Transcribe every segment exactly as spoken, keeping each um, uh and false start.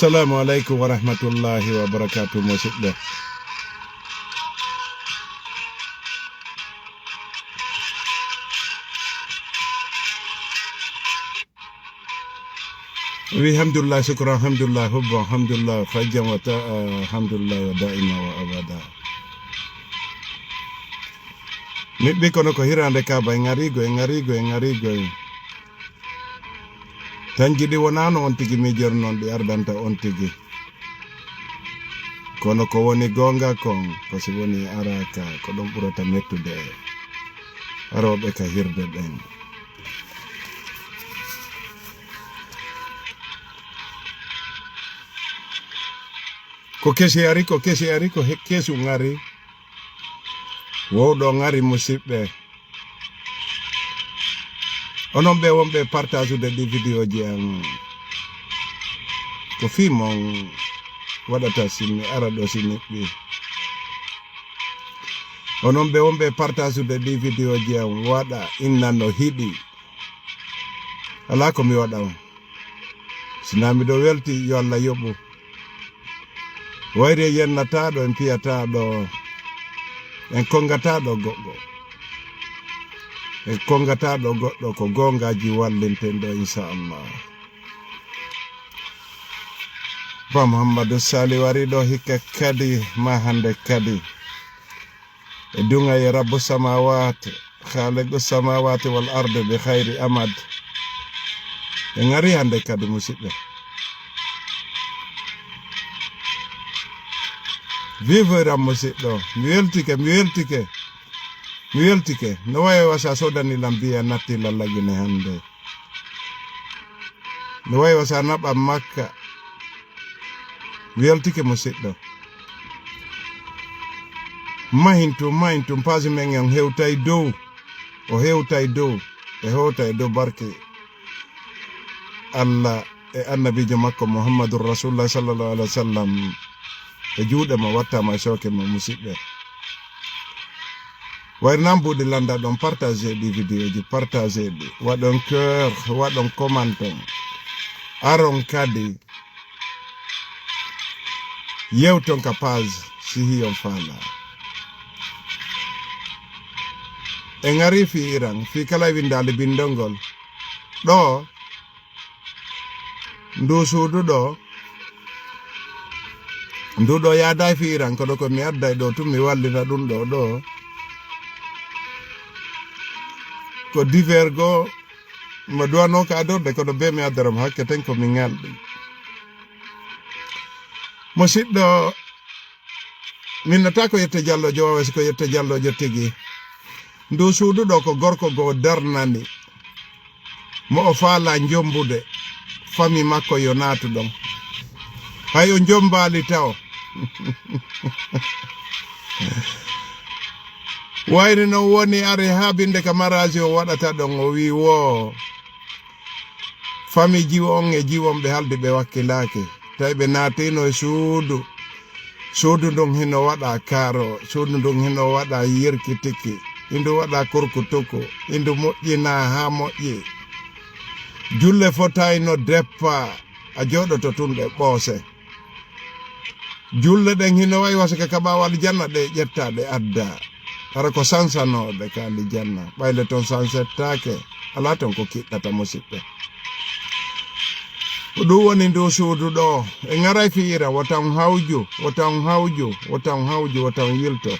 Assalamu alaikum wa rahmatullahi wa barakatuh, musidɓe. Wi hamdulillah, shukran, hamdulillah, hubban, hamdulillah, fajjan wa ta'a, hamdulillah, wa da'ima wa abada. Miɓɓi kono ko hirande kaba e ngarigo, e ngarigo, e ngarigo. Tan jiɗi wonano on tigi miijor non ɗi ardanta on tigi. Kono ko woni goonga kon, ko si woni araka, ko ɗon ɓurata mettude e arooɓe ka hirde ɓen. Ko kesi ari, ko kesi ari, ko he-, kesu ngari. Wowɗo ngari, musidɓe. Onon ɓe wonɓe partageude ɗi vidéo ji an, ko fii mon waɗata si mi ara ɗo si neɗɗi. Onon ɓe wonɓe partageude ɗi vidéo ji an, waɗa inna no hiɗi. Alaa ko mi waɗa on. Sinaa miɗo welti, yo Allah yoɓu. Wayri en yennataɗo, en piyataɗo, en kongataɗo goɗɗo. En kongataɗo goɗɗo, ko gongaji wallinten ɗo, inchallah. Ba Muhammadu Sali wari ɗo hikka kadi, ma hande kadi. E duŋa e Rabbu samawati, khaliqu samawati wal ardi bi khayri amad. En ngari hande kadi, musidɓe. Vive ram, musidɗo. Mi weltike, mi weltike. Mi weltike. No wayi wasa sodani lam biya natti lallagine hande. No wayi wasa naɓa Makka. Mi weltike, musidɗo. Mahintum, mahintum, page men on hewtay dow. O hewtay dow. E hewtay dow barke Allah e annabiijo makko Muhammadur Rasulullah sallallahu alaihi wasallam. E juuɗe mo wattama e sooke mo, musidɓe. Wayri nan buuɗi landa ɗon, partagez ɗi vidéo ji, partagez ɗi. Waɗon cœur, waɗon comment on. Aron kadi yewton ka page si hiyon faala. En ngari fii Iran, fii kala windaali bindol ngol. Ɗo, ndu suudu ɗo, ndu ɗo yaadaay fii Iran, kono ko mi adday ɗo tun mi wallina ɗum ɗo, ɗo. Ko divers go, mo duwano ka adorde, kono be mi addaram hakke ten ko mi ngalɗi. Musidɗo, min nata ko yette Jallo Jowawe, si ko yette Jallo jo tigi. Ndu suudu ɗo ko gorko go darnani. Mo o faala jombude, fami makko yo naatu ɗon. Hay o jombaali taw. Wayri non woni ari haa binde ka maraaji o waɗata ɗon, o wi wo fami jiwo on e jiwon ɓe haldi ɓe wakkilaaki. Tawi ɓe naatino e suudu. Suudu ndun hino waɗa kaaro, suudu ndun hino waɗa yirkitiki, indu waɗa kurkutuku, indu moƴƴina haa moƴƴi. Julle fotayno deppa, a jooɗoto tun ɗe ɓoose. Julle ɗen hino wayi wasaka ka ɓaawo aljanna ɗe ƴetta ɗe adda. Hara ko sansanooɓe ka aljanna, ɓayle ton sansettaake, alaa ton ko kiɗɗata, musiɓɓe. Ko ɗum woni ndu suudu ɗo. En ngaray fii Iran, wota on hawju, wota on hawju, wota on hawju, wota on yilto.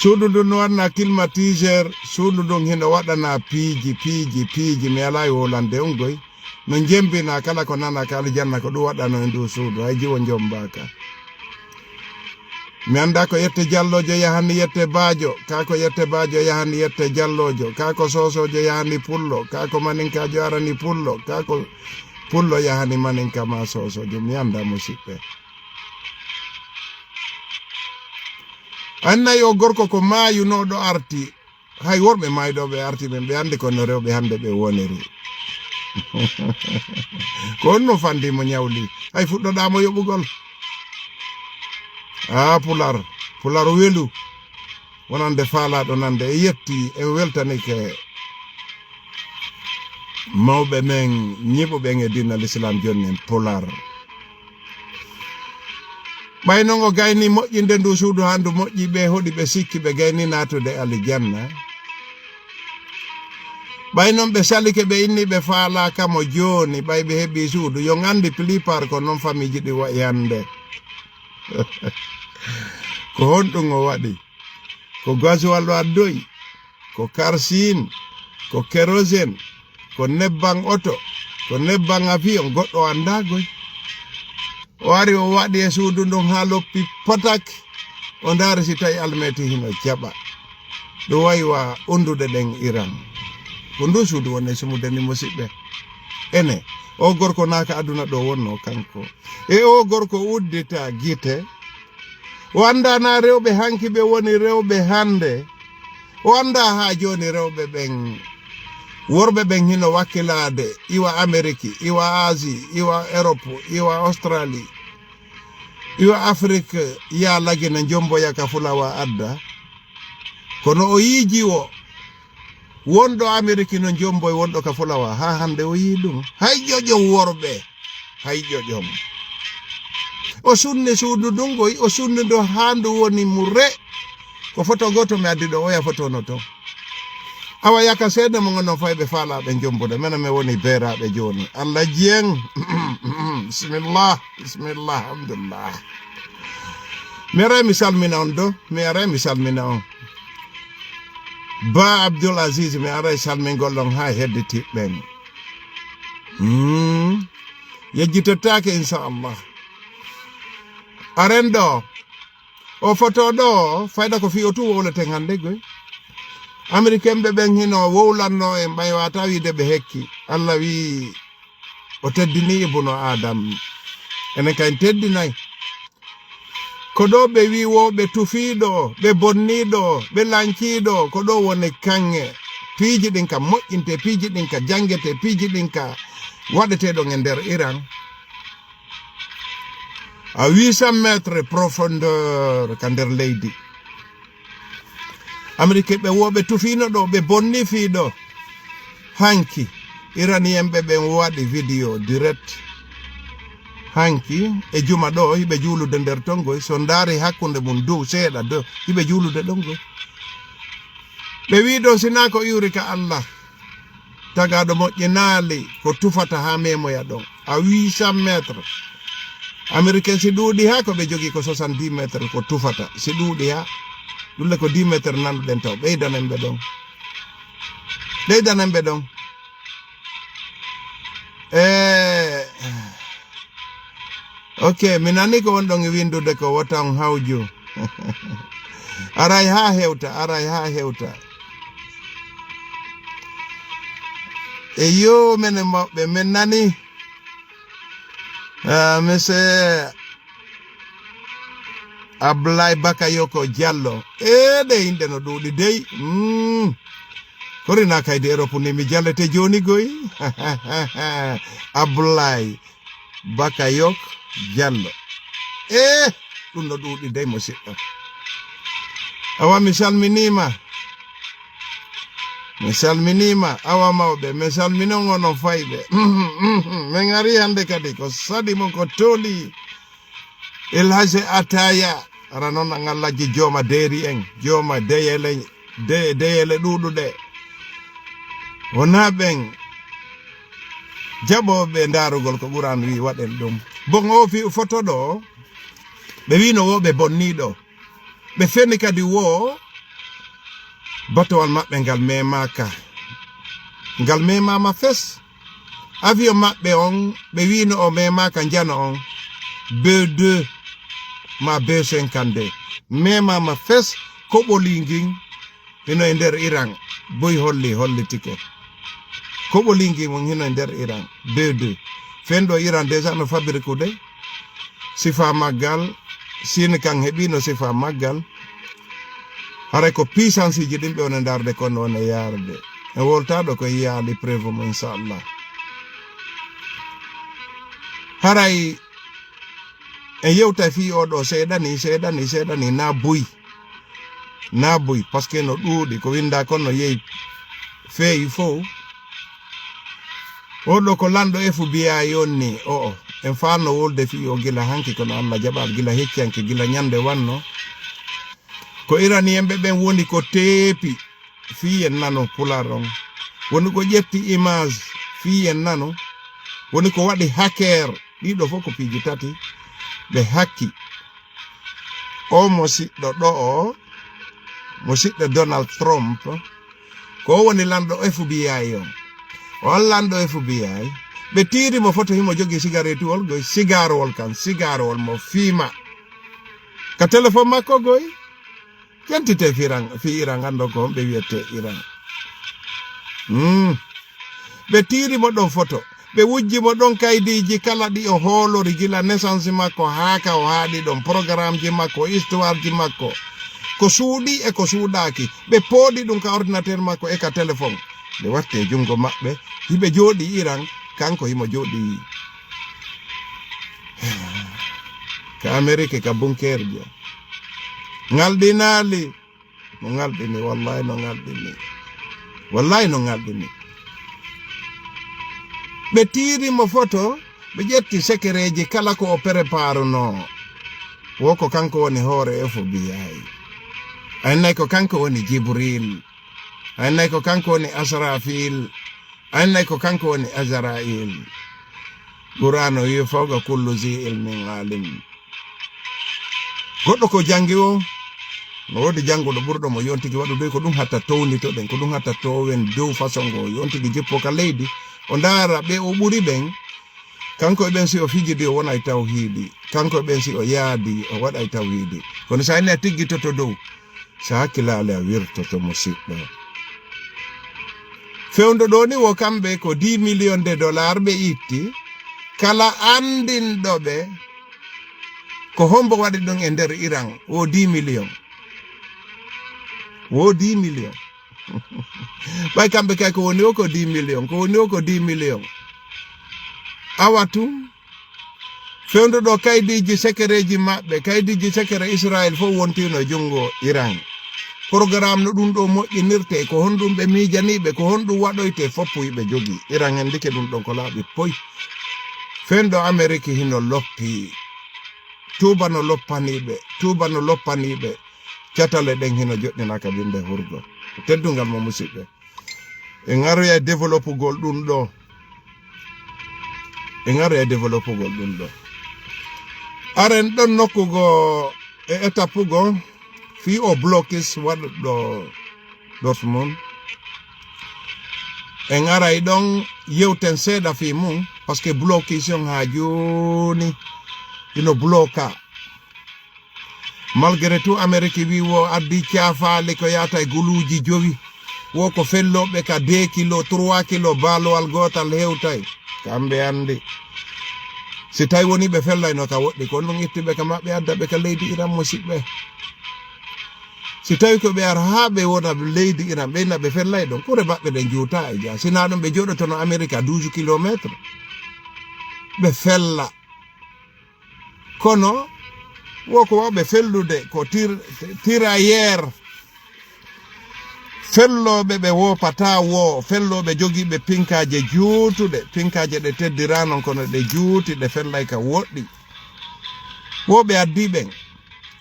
Suudu ndun no wanna climatiseur, suudu ndun hino waɗana piiji, piiji, piiji, mi alaa e wolande on goy. No jembina kala ko nana ka aljanna ko ɗum waɗano e ndu suudu, hay jiwo jombaaka. Mi anndaa ko yette Jallojo yahani yette Baajo, kaa ko yette Baajo yahani yette Jallojo, kaa ko Sosojo yahani Pullo, kaa ko Maninkaajo arani Pullo, kaa ko Pullo yahani Maninka maa Sosojo, mi anndaa, musiɓɓe. Annayi o gorko ko maayunooɗo arti, hay worɓe maayɗo ɓe arti ɓen, ɓe anndi ko no rewɓe hannde ɓe woniri. Ko on no fandi mo ñawli, hay fuɗɗoɗaa mo yoɓugol. Aa, Pular, Pular welu. Wonande faalaaɗo nande, e yetti, en weltanike. Mawɓe men ñiɓuɓen e diina l'islam jonnen pular. Ɓay non o gayni moƴƴinde ndu suudu haa ndu moƴƴi, ɓe hoɗi ɓe sikki ɓe gayni naatude alijanna. Ɓay non ɓe salike ɓe inni ɓe faalaaka mo jooni, ɓay ɓe heɓi suudu. Yo ngandi plupart ko non famiiji ɗi wa'i hannde. Ko honɗum o waɗi? Ko gasoil o addoyi, ko karsin, ko kérosène, ko nebban oto, ko nebban avion, goɗɗo anndaa goy. O ari o waɗi e suudu ndun haa loppi patak. O ndaari si tawi almeti hino jaɓa. Ɗum wayi wa unnduɗe ɗen Iran. Ko ndu suudu woni e sumude ni musiɓɓe. Ene, o gorko naaka aduna ɗo wonno kanko. E o gorko uddita gite. O anndaa na rewɓe hanki ɓe woni rewɓe hannde. O anndaa haa jooni rewɓe ɓen, worɓe ɓen hino wakkilaade, iwa Ameriki, iwa Asie, iwa Europe, iwa Australie, iwa Afrik, yaa Lagine njomboya ka fulawa adda. Kono o yii jiwo, wonɗo Ameriki no njomboy, wonɗo ka fulawa. Haa hannde o yii ɗum. Hay ƴoƴon worɓe, hay ƴoƴon. O sunni suudu ndun goy, o sunni ndo haa ndu woni mure. Ko foto gooto mi addi ɗo, oya foto no to. Awa yaka seeɗa mo ngonno fay ɓe faalaaɓe njombude. Menen mi woni beeraaɓe jooni. Allah Dieng. Bismillah, bismillah, alhamdulillah. Mi aray mi salmina on do, mi aray mi salmina on. Ba Abdul Aziz, mi aray salmingol on haa hedditiɓɓen. Hmm. Yejjitottaake, inchallah. Aren ɗo, o foto ɗo, fayda ko fii o tun wowleten hannde goy. Américain ɓe ɓen hino wowlanno en ɓay wata wiide ɓe hekki. Allah wi o teddini Ibnu Adam. Enen kay teddinay. Ko ɗo ɓe wi wo ɓe tufiiɗo, ɓe bonniiɗo, ɓe lanciiɗo, ko ɗo woni kaŋŋe. Piiji ɗin ka moƴƴinte, piiji ɗin ka janngete, piiji ɗin ka waɗete ɗon e nder Iran. À huit cents mètres profondeur ka nder leydi. Amérique ɓe wo ɓe tufiino ɗo, ɓe bonni fii ɗo. Hanki, Iranien ɓe ɓen waɗi vidéo direct. Hanki, e juma ɗo, hiɓe juulude nder ton goy. So ndaari hakkunde mum dow seeɗa, do, hiɓe juulude ɗon goy. Ɓe wi ɗon, sinaa ko iwri ka Allah. Tagaaɗo moƴƴinaali ko tufata haa memoya ɗon. À huit cents mètres. Américain si ɗuuɗi haa ko ɓe jogii ko soixante-dix mètres ko tufata. Si ɗuuɗi haa. Ɗulle ko dix mètres nanɗuɗen taw. Ɓeydanen ɓe ɗon. Ɓeydanen ɓe ɗon. Eh, ok, mi nani ko wonɗon e windude ko wota on hawju. Aray haa hewta, aray haa hewta. E yo menen mawɓe, men nani. Ah, monsieur Ablaye Bakayoko Diallo. E ɗe inɗe no ɗuuɗi dey. Mm. Korina kaydi Europe ni mi jallete jooni goy. Ablaye Bakayok Diallo. E ɗum no ɗuuɗi dey, musiɗɗo. Awa mi salminiima. Mi salminiima, awa mawɓe, mi salminon onon fayɓe. Min ari hannde kadi ko sadi mon ko tooli. El Hadji Ataya, ara noon an Allahji jooma deeri en, jooma deyele, de-, deyele ɗuuɗuɗe. Wonaa ɓen jaɓooɓe ndaarugol ko Qur'an wi waɗen ɗum. Bon, o fi-, foto ɗo, ɓe wino wo ɓe bonniiɗo. Ɓe feni kadi wo batowal maɓɓe ngal memaaka. Ngal memaama fes. Avion maɓɓe on, ɓe wino o memaaka njano on. B deux ma B cinquante-deux. Memaama fes, koɓoli ngin hino e nder Iran. Boy holli, hollitike. Koɓoli ngin on hino e nder Iran. B deux. Fenɗo Iran déjà no fabrique de. Sifa maggal, Sine kan heɓino sifa maggal. Haray ko puissance ji ɗin ɓe wona ndaarde kono wona yaarde. En woltaɗo ko yaali preuve mo, inchallah. Haray en yewta fii oɗo seeɗani, seeɗani, seeɗani, na buy. Na buy, parce que no ɗuuɗi, ko winda kon no yehi feewi fow. Oɗo ko lanɗo F B I on ni, o'o. En faanno wolde fii o gila hanki, kono Allah jaɓaali gila hecci hanki, gila ñande wanno. Ko Iraniyemɓe ɓen woni ko teepi, fii en nano Pulaar on. Woni ko ƴetti image, fii en nano. Woni ko waɗi hacker, ɗiɗo fof ko piiji tati. Ɓe hakki. O mo siɗɗo ɗo o, mo siɗɗo Donald Trump, ko o woni lanɗo F B I on. On lanɗo F B I, ɓe tiiri mo foto himo jogii sigaretuwol goy, sigaarwol kan, sigaarwol mo fiima. Ka telefon makko goy, yantite firan, fii Iran, anndo ko honɓe wiyete Iran. Hmm. Ɓe tiiri mo ɗon foto. Ɓe wujji mo ɗon kaydiiji kala ɗi o hoolori gila naissance makko haa ka o haaɗi ɗon, programmeji makko, histoireji makko. Ko suuɗi e ko suuɗaaki. Ɓe pooɗi ɗum ka ordinateur makko e ka téléphone. Nde watti e junngo maɓɓe, hiɓe jooɗii Iran, kanko himo jooɗii ka Amerique, ka bunkerji. Ŋalɗinaali. No ŋalɗini, wallahi no ŋalɗini. Wallahi no ŋalɗini. Ɓe tiiri mo foto, ɓe ƴetti sekereeji kala ko o preparunoo. Wo ko kanko woni hoore F B I. Aynay ko kanko woni Jibril. Aynay ko kanko woni Asrafil. Aynay ko kanko woni Azrail. Qur'an o wi'i, "Fawqa kulli zi ilmin alim." Goɗɗo ko janngi o, no woodi jannguɗo ɓurɗo mo yontigi waɗude, ko ɗum hatta townitoɗen, ko ɗum hatta towen dow façon ngo yontigi jippo ka leydi, o ndaara ɓe o ɓuri ɓen, kanko e ɓen si o fijidi o wonay tawhiidi, kanko e ɓen si o yaadi o waɗay tawhiidi. Kono sa ene a tiggitoto dow, sa hakkilaali a wirtoto musiɗɗo. Fewndo ɗo ni wo kamɓe ko dix millions de dollars ɓe itti, kala anndinɗo ɓe ko hombo waɗi ɗum e nder Iran, wo dix millions. Wo dix millions. Ɓay kamɓe kay ko woni o ko dix millions, ko woni o ko dix millions. Awa tun, fewndo ɗo kaydiiji sekereeji maɓɓe, kaydiiji sekere Israel fof wontino e junngo Iran. Programme no ɗum ɗo moƴƴinirte, ko honɗum ɓe miijaniiɓe, ko honɗum waɗoyte, fof hiɓe jogii. Iran henndike ɗum ɗon ko laaɓi poy. Fewndo Amerik hino loppi. Tuuba no loppaniiɓe, tuuba no loppaniiɓe. Catale ɗen hino joɗɗinaa ka binnde hurgo. Teddungal mo musiɓɓe. En aroya e développugol ɗum ɗo. En aroya e développugol ɗum ɗo. Aren ɗon nokkugo e étape go fii o blocus waɗuɗo Dortmund. En aray ɗon yewten seeɗa fii mum, parce que blocus on haa jooni ino bloka. Malgré tout, Amérique wi wo addi caafaali ko yaata e guluuji jowi. Wo ko fellooɓe ka deux kilo, trois kilo, baalowal gootal hewtay. Kamɓe anndi. Si tawi woni ɓe fellayno ka woɗɗi, ko ɗum itti ɓe ka maɓɓe, adda ɓe ka leydi Iran, musiɓɓe. Si tawi ko ɓe ara haa ɓe wona leydi Iran, ɓe ina ɓe fellay ɗon, kure maɓɓe ɗen juuta e jaa. Sinaa ɗum ɓe jooɗotono Amérique à douze kilomètres. Ɓe fella. Kono wo ko wawɓe fellude ko tir-, tirailleur. Fellooɓe ɓe woopata wo, fellooɓe jogiiɓe pinkaaje juutuɗe, pinkaaje ɗe teddiraa non kono ɗe juuti, ɗe fellay ka woɗɗi. Wo ɓe addi ɓen.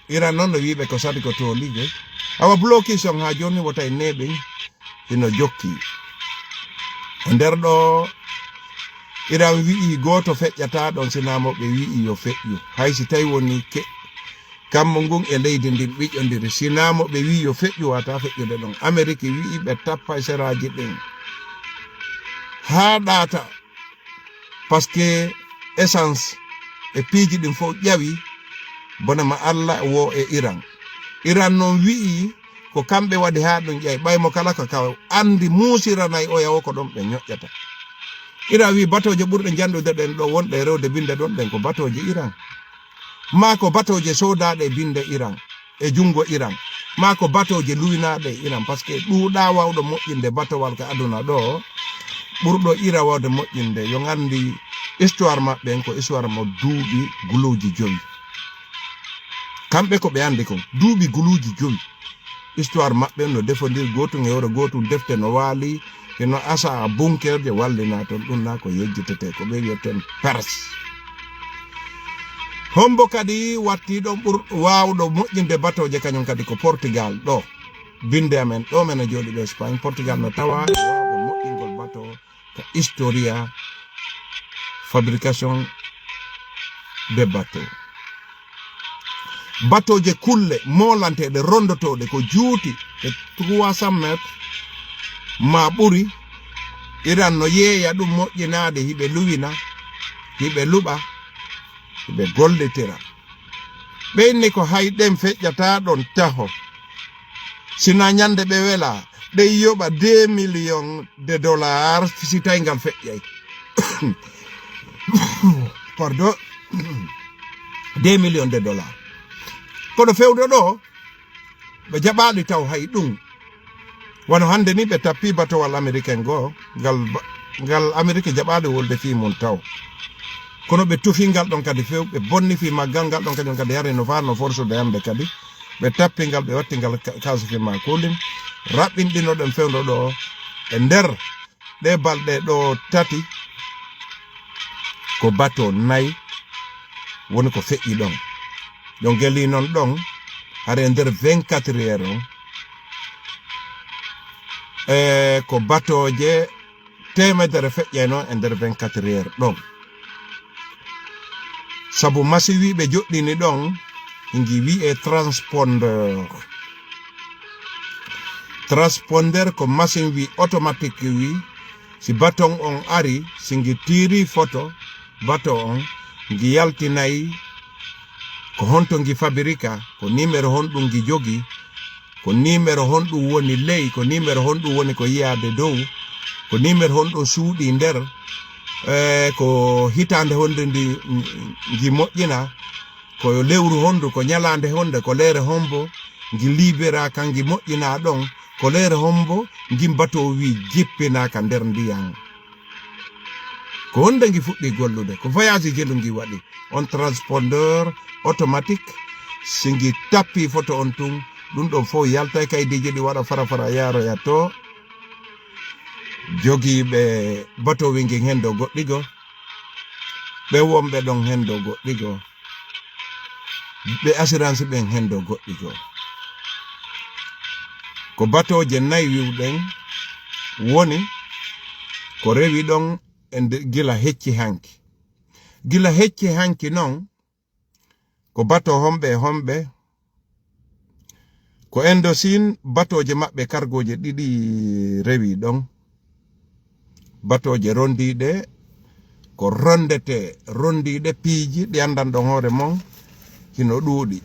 Iran non no wiiɓe ko sadi ko tooliiɓe. Awa blocus on haa jooni wota e neeɓi. Hino jokki. E nder ɗo, Iran wi'i gooto feƴƴata ɗon, sinaa mo ɓe wi'i yo feƴƴu. Hay si tawi woni ke-, kammu ngun e leydi ndin ɓiƴƴondiri, sinaa mo ɓe wi'i yo feƴƴu, wata feƴƴude ɗon. Amerik wi'i ɓe tappa e seraaji ɗin. Haa ɗaata, parce que essence e piiji ɗin fof ƴawi, bonema Allah wo e Iran. Iran non wi'i, ko kamɓe waɗi haa ɗum ƴay, ɓay mo kala ko ka anndi muusiranay oya wo ko ɗon ɓe ñoƴƴata. Iran wi batooje ɓurɗe njanɗude ɗen ɗo wonɗe e rewde binnde ɗon ɗen ko batooje Iran. Maa ko batooje soodaaɗe e binnde Iran, e junngo Iran. Maa ko batooje luynaaɗe e Iran, parce que ɗuuɗaa wawɗo moƴƴinde batowal ka aduna ɗo, ɓurɗo Iran wawde moƴƴinde, yo nganndi histoire maɓɓe en ko histoire mo duuɓi guluuji jowi. Kamɓe ko ɓe anndi kon, duuɓi guluuji jowi. Histoire maɓɓe no defondiri, gootum e hoore gootum, defte no waali, hino asa bunkerje wallina toon. Ɗum na ko yejjitete, ko ɓe wiyeten Perse. Hombo kadi watti ɗon ɓur waawɗo moƴƴinde batooje, kañum kadi ko Portugal ɗo. Binde amen ɗo, men a jooɗi ɗo Espagne, Portugal no tawa e waawɓe moƴƴingol bato ka historia fabrication de bateau. Batooje kulle moolanteeɗe rondotooɗe ko juuti e trois cents mètres ma ɓuri, Iran no yeeya ɗum moƴƴinaade, hiɓe luwina, hiɓe luɓa, hiɓe gollitira. Ɓe inni ko hay ɗen feƴƴata ɗon taho. Sina ñande ɓe wela, ɗe yoɓa deux millions de dollars si tawi ngal feƴƴay. Pardon. Deux millions de dollars. Kono fewdo ɗo, ɓe jaɓaali taw hay ɗum. Wano hannde ni ɓe tappi batowal américain goo, ngal ba-, ngal Amérique jaɓaali wolde fii mum taw. Kono ɓe tufi ngal ɗon kadi few, ɓe bonni fii maggal ngal ɗon kadi, on kadi hari no faa no forsude hannde kadi. Ɓe tappi ngal, ɓe watti ngal ka-, kaasi fii ma kuulin. Raɓɓinɗinoɗen fewndo ɗo e nder ɗe balɗe ɗo tati, ko bato nayi woni ko feƴƴi ɗon. Ɗon geli non ɗon, hare nder vingt-quatre heures on, e ko batooje teemedere feƴƴayno e nder vingt-quatre heures ɗon. Sabu machine wi ɓe joɗɗini ɗon, ngi wi'e transpondeur. Transpondeur ko machine wi automatique wi, si baton on ari, si ngi tiiri photo bato on, ngi yaltinay ko honto ngi fabrika, ko numéro honɗum ngi jogi, ko numéro honɗum woni ley, ko numéro honɗum woni ko yiyaade dow, ko numéro honɗum suuɗi nder, e ko hitaande honde ndi ngi moƴƴina, ko lewru hondu, ko ñalaande honde, ko leere hombo ngi libera ka ngi moƴƴina ɗon, ko leere hombo ngin bato wi jippina ka nder ndiyan. Ko honde ngi fuɗɗi gollude? Ko voyage jelu ngi waɗi. On transpondeur automatique, si ngi tappi photo on tun, ɗum ɗon fof yaltay kaydiiji ɗi waɗa fara fara yaaroya to jogiiɓe bato wi ngin hendo goɗɗigo, ɓe wonɓe ɗon hendo goɗɗigo, ɓe assurance ɓen hendo goɗɗigo. Ko batooje nayi wiwɗen woni ko rewi ɗon e nde-, gila hecci hanki. Gila hecci hanki non, ko bato homɓe e homɓe. Ko Indochine, batooje maɓɓe kargooje ɗiɗi rewi ɗon. Batooje rondiiɗe, ko rondete, rondiiɗe piiji ɗi anndan ɗon hoore mon, hino ɗuuɗi.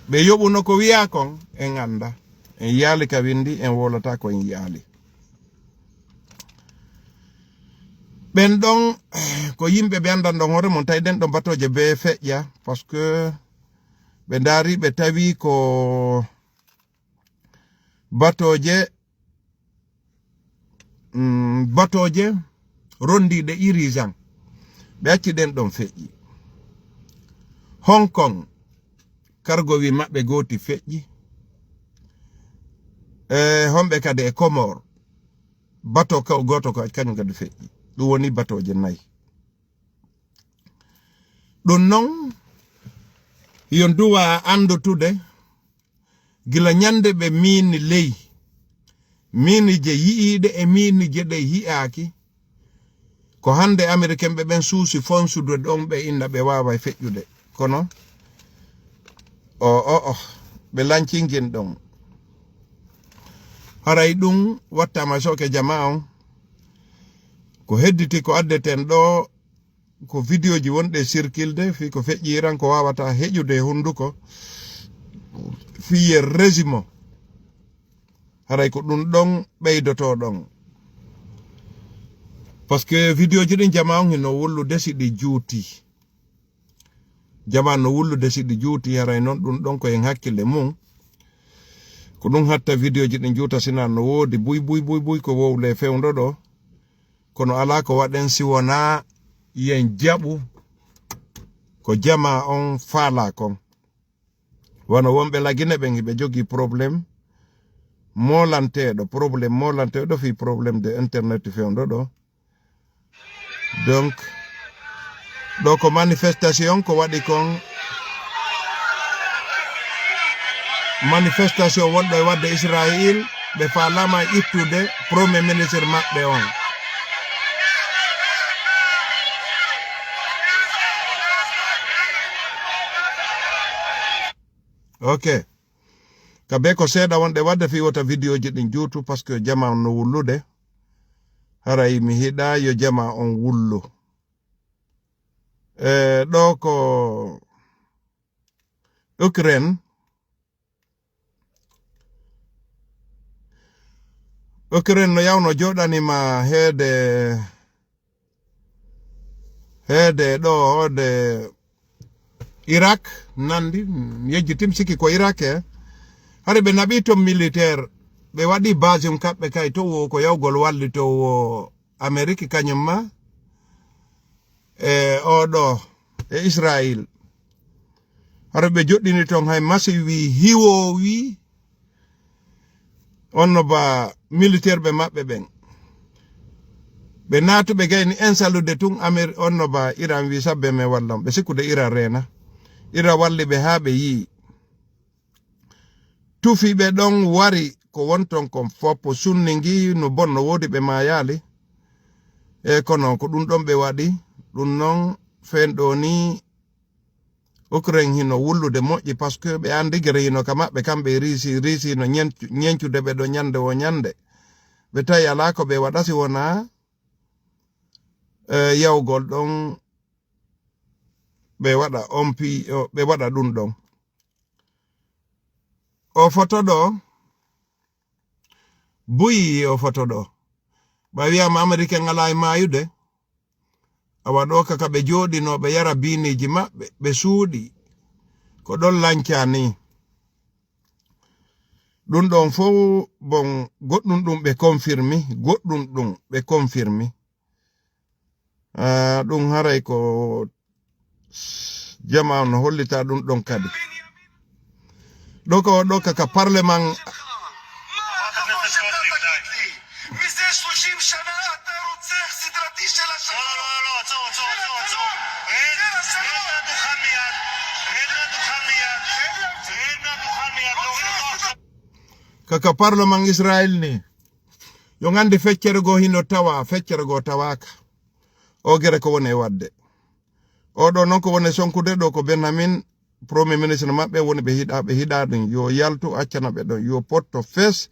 Ɓe yoɓuno ko wiyaa kon, en annda. En yaali ka windi, en wowlata ko en yaali. Ɓen ɗon, ko yimɓe ɓe anndan ɗon hoore mon, tawi ɗen ɗon batooje be feƴƴa, parce que ɓe ndaari, ɓe tawi ko batooje, mm, batooje rondiiɗe irijan. Ɓe acci ɗen ɗon feƴƴi. Hong Kong, kargo wi maɓɓe gooti feƴƴi. E homɓe kadi e Comores, bato ka-, gooto ko kañum kadi feƴƴi. Ɗum woni batooje nayi. Ɗum non, yon duwa anndutude gila ñande ɓe miini ley, miini je yi'iiɗe e miini je ɗe yi'aaki. Ko hannde Ameriken ɓe ɓen suusi fonsude ɗon, ɓe inna ɓe waaway feƴƴude. Kono, o, o, o, ɓe lancingin ɗon. Haray ɗum wattama soke jama on. Ko hedditi ko addeten ɗo, ko videoji wonɗe circulde, fii ko feƴƴiran ko wawata heƴude e hunduko, fii ye résumé. Haray ko ɗum ɗon ɓeydoto ɗon. Parce que videoji ɗin jama on hino wullude si ɗi juuti. Jama no wullude si ɗi juuti, haray non ɗum ɗon ko en hakkille mum. Ko ɗum hatta videoji ɗin juuta sina no woodi buy, buy, buy, buy ko wowle fewndo ɗo. Kono alaa ko waɗen si wonaa yen jaɓu ko jama on faalaa kon. Wano wonɓe Lagine ɓen, hiɓe jogii problème molanteɗo, problème molanteɗo fi problème de internet fewndo ɗo. Donc ɗo ko manifestation ko waɗi kon, manifestation wonɗo e wadde Israël, ɓe falama ittude premier ministre maɓɓe on. Ok. Ka be ko seeɗa wonɗe wadde fi wota vidéo ji ɗin juutu, parce que jama on no wullude. Haray mi hiɗa yo jama on wullu. E ɗo ko Ukraine. Ukraine no yawno joɗanima heede heede ɗo hoode Irak nandi, yejjitim siki ko Irak e. Hari ɓe naɓi ton militaire, ɓe waɗi base um kaɓɓe kay to wo ko yawgol wallitowo Amerique kañum ma e oɗo e Israël. Hara ɓe joɗɗini ton hay masi wi hiwo wi onno ba militaire ɓe maɓɓe ɓen. Ɓe naatuɓe gayni en salude tun Amer onno ba Iran wi sabbe men wallan ɓe sikkude Iran rena. Iran walli ɓe haa ɓe yii. Tufi ɓe ɗon wari ko won ton kon foppo sunni ngi no bonno woodi ɓe maayaali. E kono ko ɗum ɗon ɓe waɗi ɗum non fen ɗo ni Ukraine hino wullude moƴƴi parce que ɓe andi gere hino ka maɓɓe kamɓe risi risi no ñencu- ñencude ɓe ɗo ñande o ñande. Ɓe tawi alaa ko ɓe waɗa si wonaa e yawgol ɗon ɓe waɗa on pi ɓe waɗa ɗum ɗon. O foto ɗo buyi o foto ɗo. Ɓa wiyama américain ala e mayude. Awa ɗo kaka ɓe jooɗino ɓe yara biiniji maɓɓe ɓe suuɗi ko ɗon lanca ni. Ɗum ɗon fof bon goɗɗum ɗum ɓe confirmi goɗɗum ɗum ɓe confirmi. Ah, ɗum haray ko jama on no hollita ɗum ɗon kadi. Ɗo ko ɗo kaka parlement. Kaka parlement Israel ni. Yo ngandi feccere goo hino tawa, feccere goo tawaaka. O gere ko woni e wadde. O ɗo non ko woni e sonkude ɗo ko Benjamin, premier ministre maɓɓe woni ɓe hiɗa, ɓe hiɗa ɗum. Yo yaltu accana ɓe ɗon. Yo potto fes.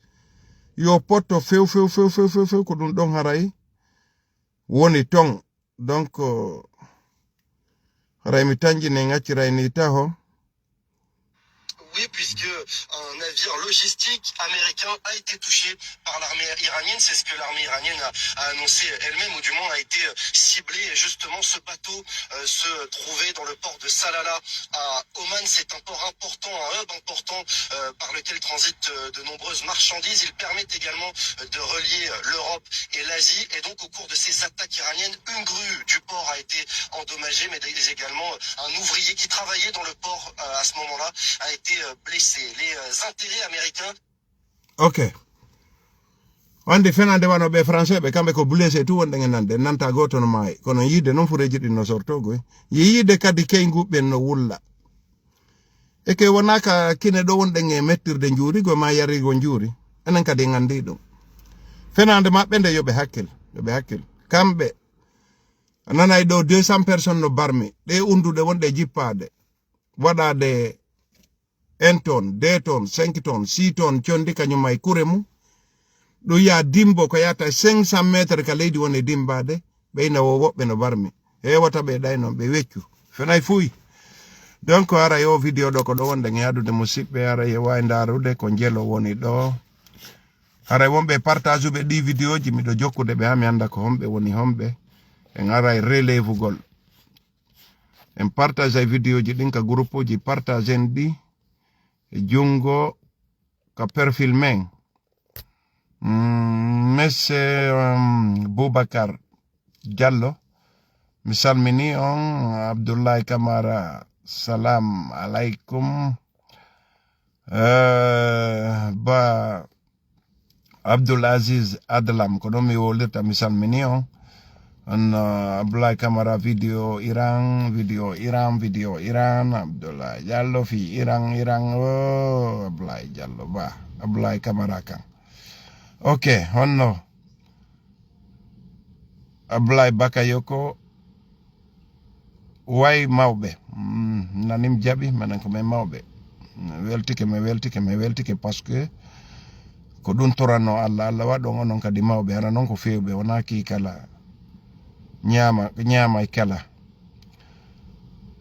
Yo potto few, few, few, few, few, few, ko ɗum ɗon haray woni ton. Donc, haray mi tanƴine ngacciray ni taho. Oui, puisque un navire logistique américain a été touché par l'armée iranienne. C'est ce que l'armée iranienne a, a annoncé elle-même, ou du moins a été, euh, ciblé. Et justement, ce bateau, euh, se trouvait dans le port de Salalah à Oman. C'est un port important, un hub important, euh, par lequel transitent, euh, de nombreuses marchandises. Il permet également, euh, de relier, euh, l'Europe et l'Asie. Et donc, au cours de ces attaques iraniennes, une grue du port a été endommagée, mais également un ouvrier qui travaillait dans le port, euh, à ce moment-là a été, euh, blessé. Les, euh, intérêts américains. Ok. Wande fenande wano ɓe français ɓe kamɓe ko blessé tout wonɗen e nande nanta goto no maayi kono yiide noon fureji ɗin no sorto goy. Yiide kadi keygu ɓen no wulla. Eke wonaka kine ɗo wonɗen e mettirde njuuri go ma yarigo njuuri. Enen kadi en andi ɗum. Fenande maɓɓe nde yoɓe hakkil, yoɓe hakkil. Kamɓe a nanay ɗo deux cents personnes no barmi ɗe unduɗe wonɗe jippaade waɗaade un tonne, deux tonnes, cinq tonnes, six tonnes condi kañum e kure mum. Ɗum yaha dimbo ko yahata cinq cents mètres ka leydi woni dimbaade. Ɓeyna wo woɓɓe no barmi hewata ɓe ɗay noon ɓe weccu fenay fuy. Donc haray o vidéo ɗo ko ɗo wonɗen e adude musiɓɓe haray e wawi ndarude ko njelo woni ɗo. Haray wonɓe e partage uɓe ɗi vidéo ji miɗo jokkude ɓe ha mi anda ko homɓe woni homɓe. En aray relevugol. En partage ay vidéo ji ɗin ka groupe uji partage en ɗi e jungo ka perfil men. Mm, monsieur, um, Boubacar Diallo, mi salmini on. Abdoulaye Camara, salam alaikum. Eh, ba Abdul Aziz Adlam, ko ɗon mi wolirta, mi salmini on. On, uh, Abdoulaye Camara, video Iran, video Iran, video Iran, Abdoulaye Diallo fi Iran, Iran, oh, Abdoulaye Diallo ba, Abdoulaye Camara kan. Ok, honno Abdoulaye Bakayoko, way mawɓe. Mm, nanim jaɓi, menen ko men mawɓe. Mi weltike, mi weltike, mi weltike, parce que ko ɗum torano Allah, Allah waɗon onon kadi mawɓe, hana non ko fewɓe, wona ki kala. Ñaama, ñaamay kala.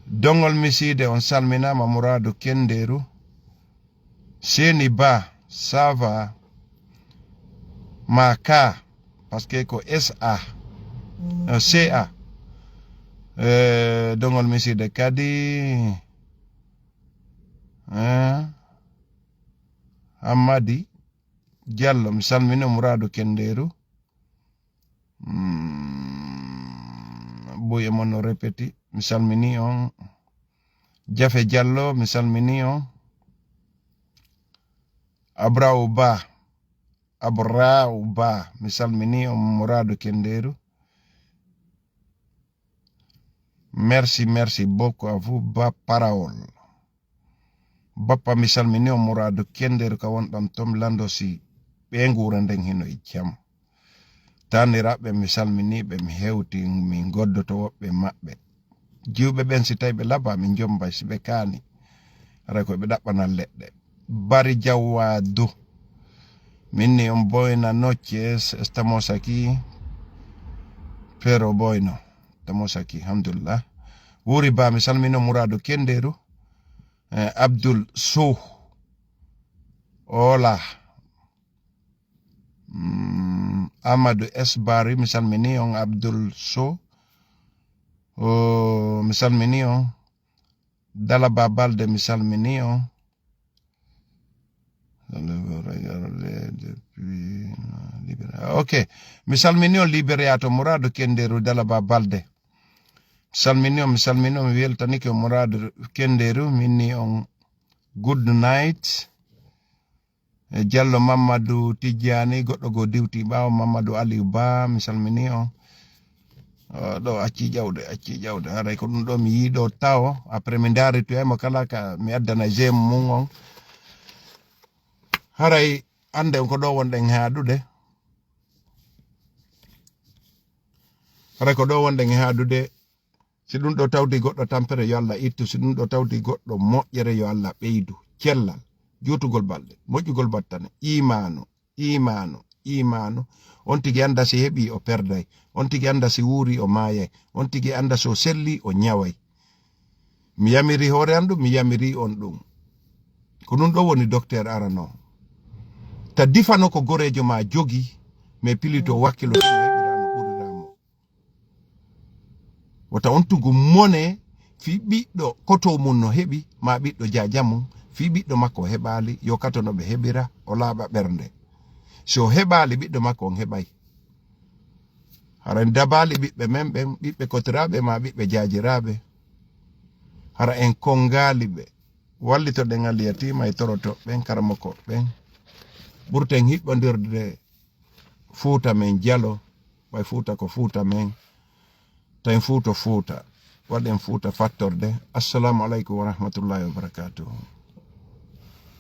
Dongol Misiide, on salminaama, Muradu Kenderu. Seni Ba, ça va? Ma ka, parce que ko S A, euh, C A. Euh, Dongol Misiide kadi, hein? Hammadi Diallo, mi salmini Muradu Kenderu. Mm, Boy e mon no répéti, mi salmini on. Jafe Diallo, mi salmini on. Abraw Ba, Abraw Ba, mi salmini on. Muradu Kenderu. Merci, merci beaucoup à vous, Ba Parawol. Bappa, mi salmini on. Muradu Kenderu, ka wonɗon ton, landosi ɓe nguura nden hino e jam. Taniraɓe, mi salmini ɓe, mi hewti, min goddoto woɓɓe maɓɓe. Jiwɓe ɓen, si tawi ɓe laba, min jombay, si ɓe kaani. Haray ko ɓe ɗaɓɓana leɗɗe. Bari Jawadu. Minni on, buenas noches, estamos aquí. Pero bueno, estamos aquí, alhamdulillah. Wuri Ba, mi salmino Muradu Kenderu. Eh, Abdul Sow. Hola. Mm, Amadou S Bari, mi salmini on. Abdul Sow. Oh, mi salmini on. Dalaba Balde, mi salmini on. Regarde depuis, non, Liberia. Ok. Mi salmini on Liberia to Muradu Kenderu, Dalaba Balde. Mi salmini on, mi salmini on, mi weltanike on Muradu Kenderu, minni on good night. E Diallo Mamadou Tijjani, goɗɗo goo diwti ɓaawo, Mamadou Aliou Ba, mi salmini on. Oh, ɗo acci ƴawde, acci ƴawde. Haray ko ɗum ɗo mi yii ɗo tawo. Après mi ndaari to e mo kala ka mi addana j'aime mum on. Haray annde on ko ɗo wonɗen haaɗude. Haray ko ɗo wonɗen haaɗude. Si ɗum ɗo tawdi goɗɗo tampere, yo Allah ittu. Si ɗum ɗo tawdi goɗɗo moƴƴere, yo Allah ɓeydu. Cellal, juutugol balɗe, moƴƴugol battane, imaanu, imaanu, imaanu. On tigi annda si heɓi o perday. On tigi annda si wuuri o maayay. On tigi annda so selli o ñaway. Mi yamiri hoore an ɗum, mi yamiri on ɗum. Ko ɗum ɗo woni docteur arano. Ta difano ko goreejo ma jogi, mais pilito wakkilo tino heɓirano ɓuriramo. Wota on tugu mone fii ɓiɗɗo koto mum no heɓi, ma ɓiɗɗo jaaja mum, fii ɓiɗɗo makko o heɓaali, yo kato no ɓe heɓira, o laaɓa ɓernde. Si o heɓaali, ɓiɗɗo makko on heɓay. Hara en dabaali ɓiɓɓe men ɓen, ɓiɓɓe kotiraaɓe ma ɓiɓɓe jaajiraaɓe. Hara en kongaali ɓe. Wallitoɗen alyatiima e toroto ɓen, karamoko ɓen. Ɓurten hiɓɓondirde Fuuta men jalo, ɓay Fuuta ko Fuuta men. Tawi Fuuta Fuuta. Waɗen Fuuta fattorde. Assalamu aleykum wa rahmatullahi wa barakatuhu.